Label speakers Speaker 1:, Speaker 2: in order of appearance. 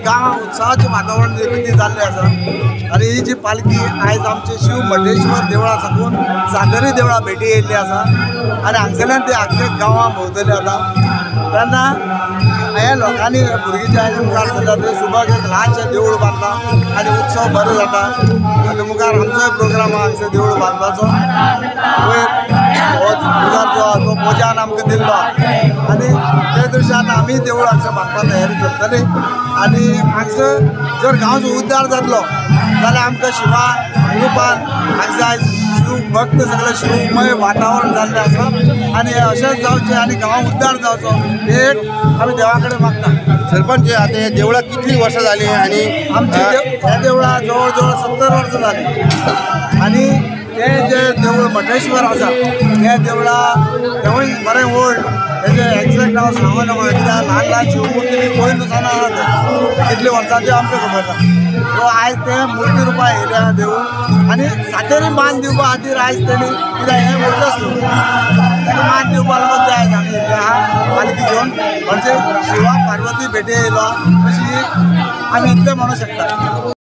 Speaker 1: गांवांत उत्साहाचें वातावरण निर्मिती जाल्लें आसा. आनी ही जी पालखी आयज आमचे शिव मटेश्वर देवळा साकून सातेरी देवळा भेटी येयल्ली आसा आनी हांगसरल्यान ती आख्खे गांवां भोंवतली आतां. तेन्ना ह्या लोकांनी भुरगीं जे आयज मुखार सरता ते सुबक एक ल्हानशें देवूळ बांदलां आनी उत्सव बरो जाता. आनी मुखार आमचोय प्रोग्राम आहा हांगसर देवूळ बांदपाचो. वयर हो मुखार जो आहा तो मोजान आमकां दिल्लो आहा आनी ते दृश्यान आमी देवूळ हांगसर बांदपाक तयारी चलतली. आनी हांगसर जर गांवचो उद्धार जातलो जाल्यार आमकां शिवा रुपान हांगसर आयज शिव भक्त सगळें शिवमय वातावरण जाल्लें आसा आनी अशेंच जावचें आनी गांव उद्धार जावचो हे एक आमी देवा कडेन मागता.
Speaker 2: सरपंच, आतां ह्या देवळाक कितलीं वर्सां जालीं? आनी
Speaker 1: आमच्या ह्या देवळा जवळ जवळ 70 वर्सां जालीं. आनी तें जें देवूळ मटेश्वर आसा त्या देवळा तेवूय बरें ओल्ड, तेजें एक्झॅक्ट हांव सांगू नको कित्याक ल्हान ल्हान शिवमुर्ती बी पयलीं सावन आसा तें, कितले वर्सांचें आमकां खबर ना. सो आयज तें मुर्ती रुपान येयलें आसा देवूळ आनी सातेरी मान दिवपा खातीर आयज तेणी कित्याक हें व्हडलें ताका मान दिवपा लागून तें आयज हांगा येयल्लें आहा पालखी घेवन. म्हणजे शिवा पार्वती भेटी येयलो अशी आमी इतलें म्हणूंक शकता.